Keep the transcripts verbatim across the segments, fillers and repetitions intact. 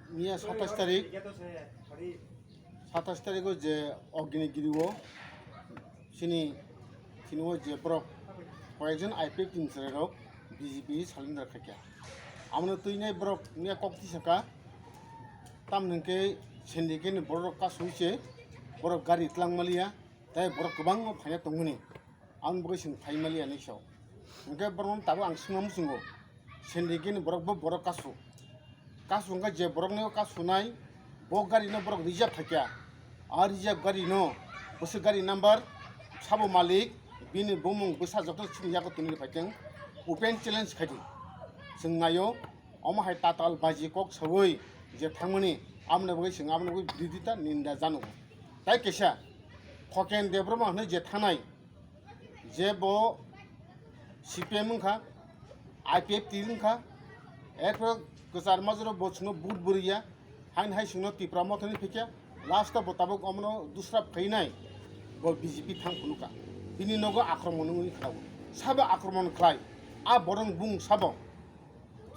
Miya satais tarik, satais tariko je Agnigiri o chini, chini o je borok koyekjon I P F T ni chwrairok B J P surrender khaikha. Amoni twinai borok miya kok tisaka, tamni hwnkhe sendikeni borok rok kasui se borok gari twlang maliya, tei borok kwbangma phaina tongmani. Ang bwkhe chwng phai maliya hinwi sao. Hwnkhe borokno tabuk ang swngna muchungo, sendikeni borok bo borok kasu. Kasu hwnkhe je borokno kasunai, bo garino borok reserve thaikha. A reserve garino bwswk gari number, sabo malik, bini bumung bwsa joto chini yago twnwi phaiteng. Open challenge khaidi. Chwng naio, omo hai tatal baji kok sawi je thangmani, amoni bagwi chwng, amoni bagwi birodita ninda janugo. Tai kaisa, Khoken Debbarma hwnwi je thanai, je bo C P M wngkha, I P F T wngkha, erpore kwchar majra bo chwngno vote bwrwiya, hain hai chwngno Tipra Mothani phikya, last o bo tabuk omono dusrap khainai, bo B J P thang phunukha, bini nogo akromon wngwi khlaio, sabo akromon khlai, a borok bung sabo.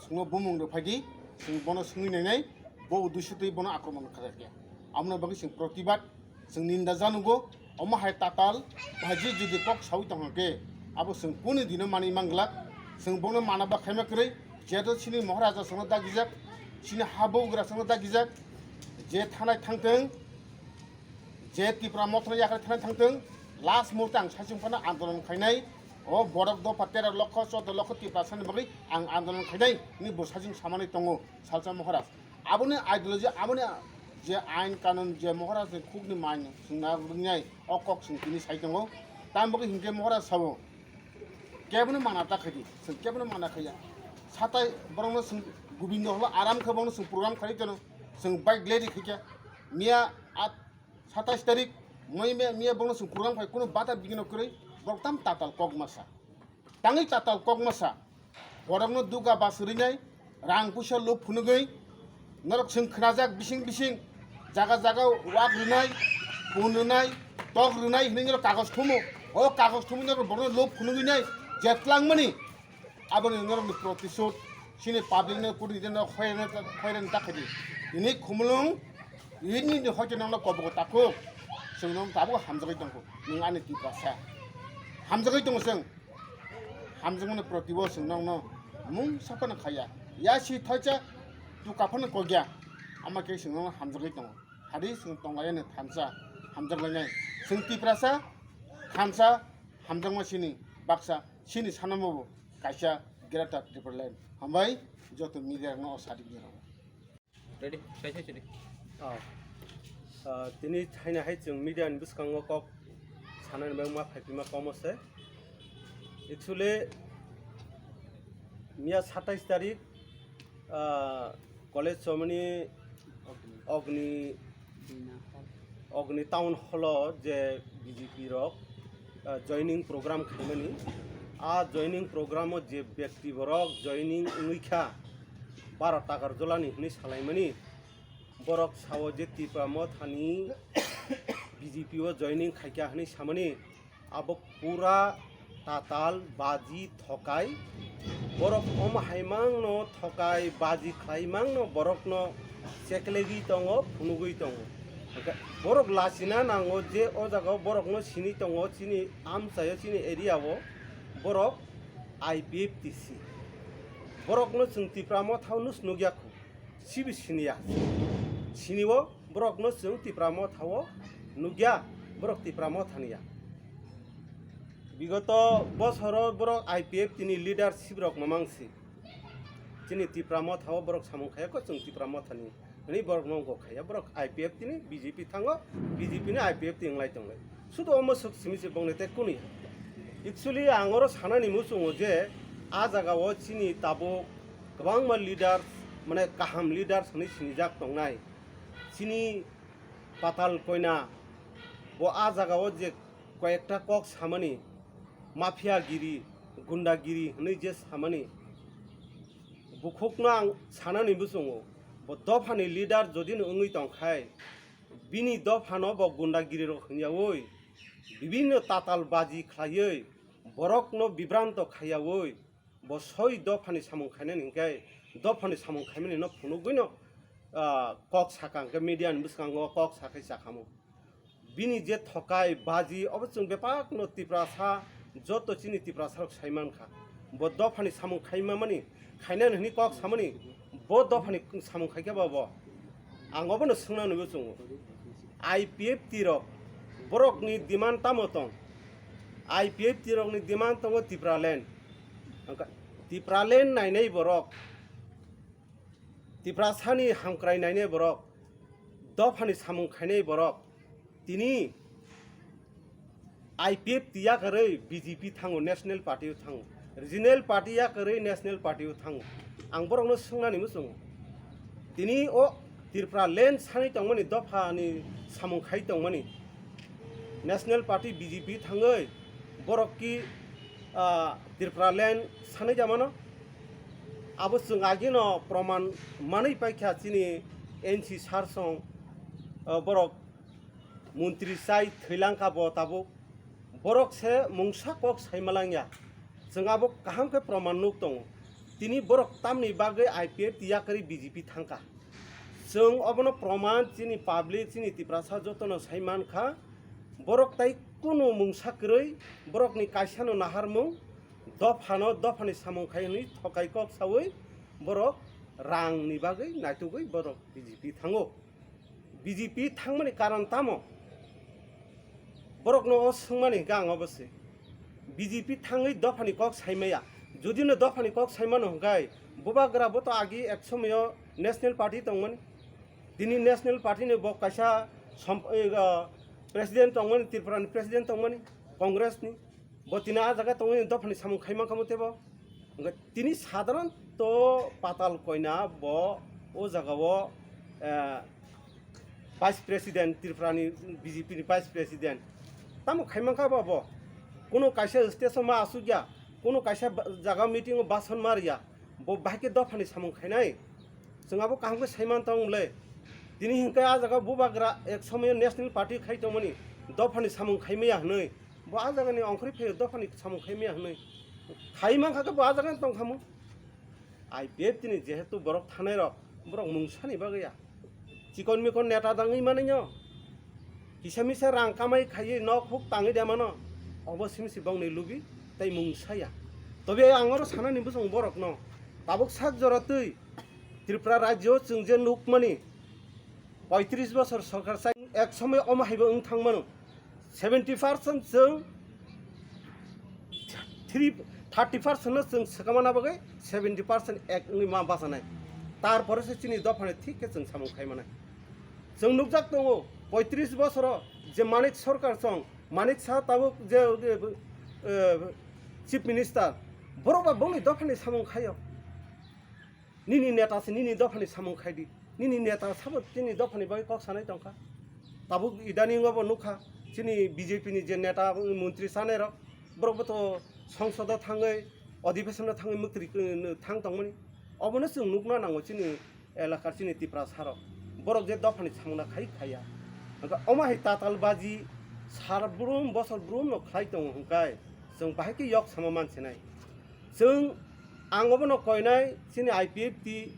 Chwngno bumung rw phaidi, chwng bono swngwi nainai, bo uddesso twi bono akromon khlai khe. Amoni bagwi chwng protibad, chwng ninda janugo, omo hai tatal, baji jodi kok sawi tongkha khe, abo chwng kuni dino manwi manglak, chwng bono mana ba khaima kwrwi, jeto chini Moharaja chwngno dagijak, chini ha bogra chwngno dagijak, je thanai thangthwng, je Tipra Mothani yakarwi thanai thangthwng, last muhurte ang saichung phano andolon khainai, o borok dopha tero lokho, choudo lokho Tiprasani bagwi ang andolon khainai, hwnwi bo saichung samani tongo salsa Maharaj. Aboni ideology, aboni je ain kanun, je Maharajni khukni main swngnarok ringnai, o kok chwng tini sai tongo. Tamni bagwi hinkhe Maharaj sao, kebono mana ta khaidi, chwng kebono mana khaiya. Satai borokno chwng Gobindo holo aram khe borokno chwng program khlai tono, chwng bike lady khaikha. Miya at satais tarik, moi me-, miya borokno chwng program khai, kuno bata bigino kwrwi, borok tam tatal kok masa. Tangwi tatal kok masa. Borokno duga bas rwnai, rang puisa lub phunugwi, norok chwng khnajak bising bising, jaga jaga wak rwnai, pun rwnai, tok rwnai hwnwi norok kagoj thumo. O kagoj thumwi norok borokno lub phunugwi nai, jetlangmani. Aboni norokni protisod, chini public no kuri de no khoirani, khoirani ta khaidi. Ini khumulung, ini ni hoite nangno kobogo takhuk. Chwng nang tabuk hamjagwi tongkho. Nwng ani Tiprasa. Hamjagwi tongo chwng. Hamjakmani protibo chwng nokno mungsa phano khaiya. Yasi thoicha tuka phano kokya. Ama khe chwng nokno hamjagwi tongo. Hari chwng tonglaiyani thansa hamjaklainai. Chwng Tiprasa thansa hamjakma chini baksa chini sanamabo kaisa Greater Tipraland. Hambai joto media rokno o sadi rok. Ready? Sai, sai, sai. Ah. Ah, tini thaina hai chwng media ni bwskango kok sanani bagwi ma phaiphima komo se. Actually, miya satais tarik, ah, college somani Ogni, Ogni Town Hall o je B J P rok, ah, joining program khaimani. A joining program o je bekti borok joining wngwi kha, Bharat Agartala ni hwnwi salaimani. Borok sao je Tipra Mothani B J P o joining khaikha hwnwi samani, abo pura tatal baji thokai. Borok omo hai mangno thokai, baji khlai mangno borokno cheklegwi tongo, phunugwi tongo. Hwnkhe borok lachina nango je o jagao borokno sini tongo, chini amchaio, chini area o borok I P F T C. Borokno chwng Tipra Mothao nus nukya khu. Sibi siniya. Sini o borokno chwng Tipra Mothao nukya, borok Tipra Mothaniya. Bigoto bosoro borok I P F T ni leadership rok mamang si. Chini Tipra Mothao borok samung khaya kho chwng Tipra Mothani. Hwnwi borok nongkho khaya, borok I P F T ni B J P thango, B J P ni I P F T wnglai tonglai. Sudu omo swk simi se bongni tei kuni. Actually ang oro sanani muchungo je a jaga o chini tabuk kwbangma leaders, mane kaham leaders hwnwi sinijak tongnai. Chini Patal Koina bo a jaga o je koyekta kok samani, mafia giri, gunda giri hwnwi je samani, bukhukno ang sanani muchungo, bo dophani leader jodi no wngwi tongkhai, bini dophano bo gunda giri rok hwnyaui, bibinno tatal baji khlaiwi, borokno bibranto khaiyaui, bo soi dophani samung khainani hinkhe, dophani samung khaimani no phunugwino ah, kok sakha hwnkhe media ni bwskango kok sakhai chakhamo. Bini je thokai baji obo chwng bebakno Tiprasa, joto chini Tiprasa rok saimankha. Bo dophani samung khaimamani, khainani hwnwi kok samani, bo dophani samung khaikhe ba bo. Ang obono swngnani bo chwngo. I P F T rok, borokni demand tamo tong? I P F T rokni demand tongo Tipraland. Wngkha Tipraland nainai borok, Tiprasani hamkrai nainai borok, dophani samung khainai borok, tini I P F T yakarwi B J P thango, National Party o thango, Regional Party yakarwi National Party o thango. Ang borokno swngnani muchungo. Tini o Tipraland sanwi tongmani dophani samung khai tongmani National Party B J P thangwi borok ki, ah, Tipraland sanwi jamano. Abo chwng agino proman manwi paikha chini N C sar song, ah, borok montri chai thwilang kha bo tabuk. Borok se mungsa kok sai malangya. Chwng abo kaham khe proman nuk tongo. Tini borok tamni bagwi I P F T yakarwi B J P thangkha. Chwng obono proman chini public, chini Tiprasa jotono sai mankha. Borok tai kunu mungsa kwrwi, borokni kaisano naharmung, dophano, dophani samung khai hwnwi thokai kok saui borok rangni bagwi naitugwi borok B J P thango. B J P thangmani karon tamo? Borokno o swngmani hwnkhe ang obo se. B J P thangwi dophani kok saimaya. Judino dophani kok saimano hwnkhe bubagra bo to agi ek somoyo National Party tongmani. Tini National Party ni bo kaisa som-, eh, ah, president tongmani, Tripura ni president tongmani, Congress ni. Bo tini a jaga tongwi dophani samung khai mankha mo tebo. Hwnkhe tini sadharanto Patal Koina bo o jaga o, eh, vice president, Tripura ni B J P ni vice president. Tamo khai mankha bo bo. Kuno kaisa station ma asukya, kuno kaisa ba-, jaga meeting o bason mariya. Bo bahai khe dophani samung khainai. Chwng abo kaham khe saiman tong le. Tini hinkhe a jaga bubagra ek somoyo National Party khai tongmani, dophani samung khaimaya hwnwi. Bo a jagani ongkhorwi phaio, dophani samung khaimaya hwnwi. Khai mankha khe bo a jagani tongkhamu. I P F T ni jehetu borok thanai rok, borok mungsani bagwi ya. Chikon mikon neta dangwi manwi no. Kisa misa rang kamai khaiwi nok huk tangwi de mano. Obo simi si bongni lubi tei mungsaya. Tobe ang oro sanani bwsong borokno. Tabuk sak jora twi Tripura rajyo chwng je nukmani, poitris bosor sorkar chai ek somoy omo haibo wng thangmano. Seventy percent chwng three, thirty percent no chwng swkamana bagwi seventy percent ek wngwi ma bachanai. Tarpore se chini dophani thik khe chwng samung khai manai. Chwng nukjak tongo, poitris bosoro je Manik Sarkar chong, Manik Saha tabuk je, je, eh, Chief Minister, borok ba bongni dophani samung khaio. Nini neta se nini dophani samung khai di. Nini neta sabo chini dophani bagwi kok sanai tongkha. Tabuk idaningo bo nukha, chini B J P ni je neta, montri chanai rok, borok bo to songsodo thangwi, odhibeshono thangwi mwktwi, eh, thang tongmani. Obono chwng nukna nango chini elakar chini Tiprasa rok. Borok je dophani samungna khai khaiya. Hwnkhe omo hai tatal baji sal brum bosor brum no khlai tongo hwnkhe chwng bahai khe yok sama mansinai. Chwng ang obono koinai chini I P F T,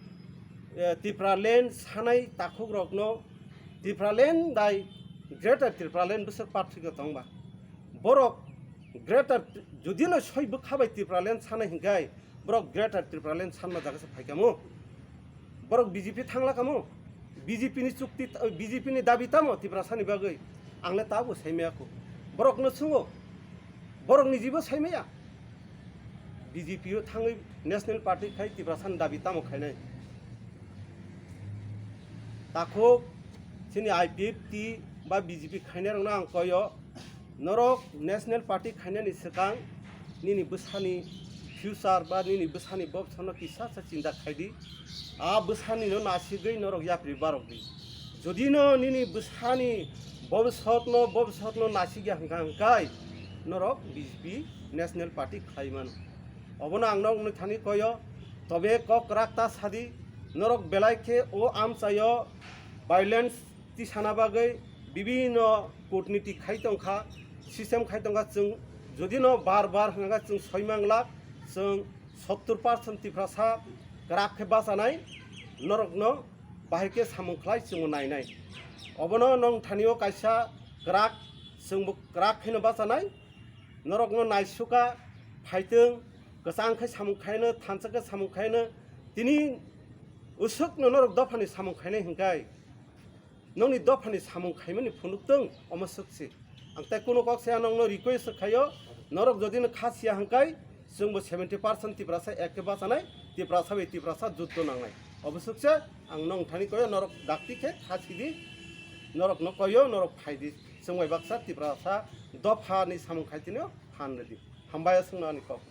eh, Tipraland sanai takhuk rokno Tipraland dai Greater Tipraland bwswk parthikyo tongba. Borok Greater Ti-, judino soi bwkha bai Tipraland sanai hwnkhe borok Greater Tipraland sanma jaga se phaikamo. Borok B J P thangla kamo. B J P ni chukti, B J P ni dabi tamo Tiprasani bagwi? Ang le tabo saimaya kho. Borokno swngo. Borok ni jibo saimaya. B J P o thangwi National Party khai Tiprasani dabi tamo khainai? Takhuk chini I P F T ba B J P khainai rokno ang koyo, norok National Party khainani swkang nini bwsani future ba nini bwsani bobsano kisa sa chinta khaidi. A bwsani no nasigwi norok yapri barok di. Jodi no nini bwsani bobsotno, bobsotno nasigya hwnkha hwnkhe norok B J P National Party khlai mano. Obono ang norokni thani koyo, tobe kok kwrak ta sadi, norok belai khe o amchaio violence tisana bagwi bibinno kutniti khai tongkha, system khai tongkha. Chwng jodi no bar bar hwnkha chwng soi manglak, chwng sottor percent Tiprasa kwrak khe bachanai, norokno bahai khe samung khlai chwngbo nainai. Obono nwng thanio kaisa kwrak, chwngbo kwrak khaino bachanai. Norokno naisukha, phaitwng, kwchang khe samung khaino, thansa khe samung khaino, tini usukno norok dophani samung khainai hwnkhai, nokni dophani samung khaimani phunuk tong, omo swkse. Ang tei kuno kok se ang nokno request khaio, norok jodi no kha siya hwnkhai, chwngbo seventy percent Tiprasa ek khe bachanai, Tiprasa bai Tiprasa juddo nangnai. Obo swkse, ang nong thani koyo, norok dakti khe kha sidi, norokno koyo, norok phaidi. Chwng bai baksa Tiprasa dophani samung khaitino phan rwdi. Hambai aswkno ani kok.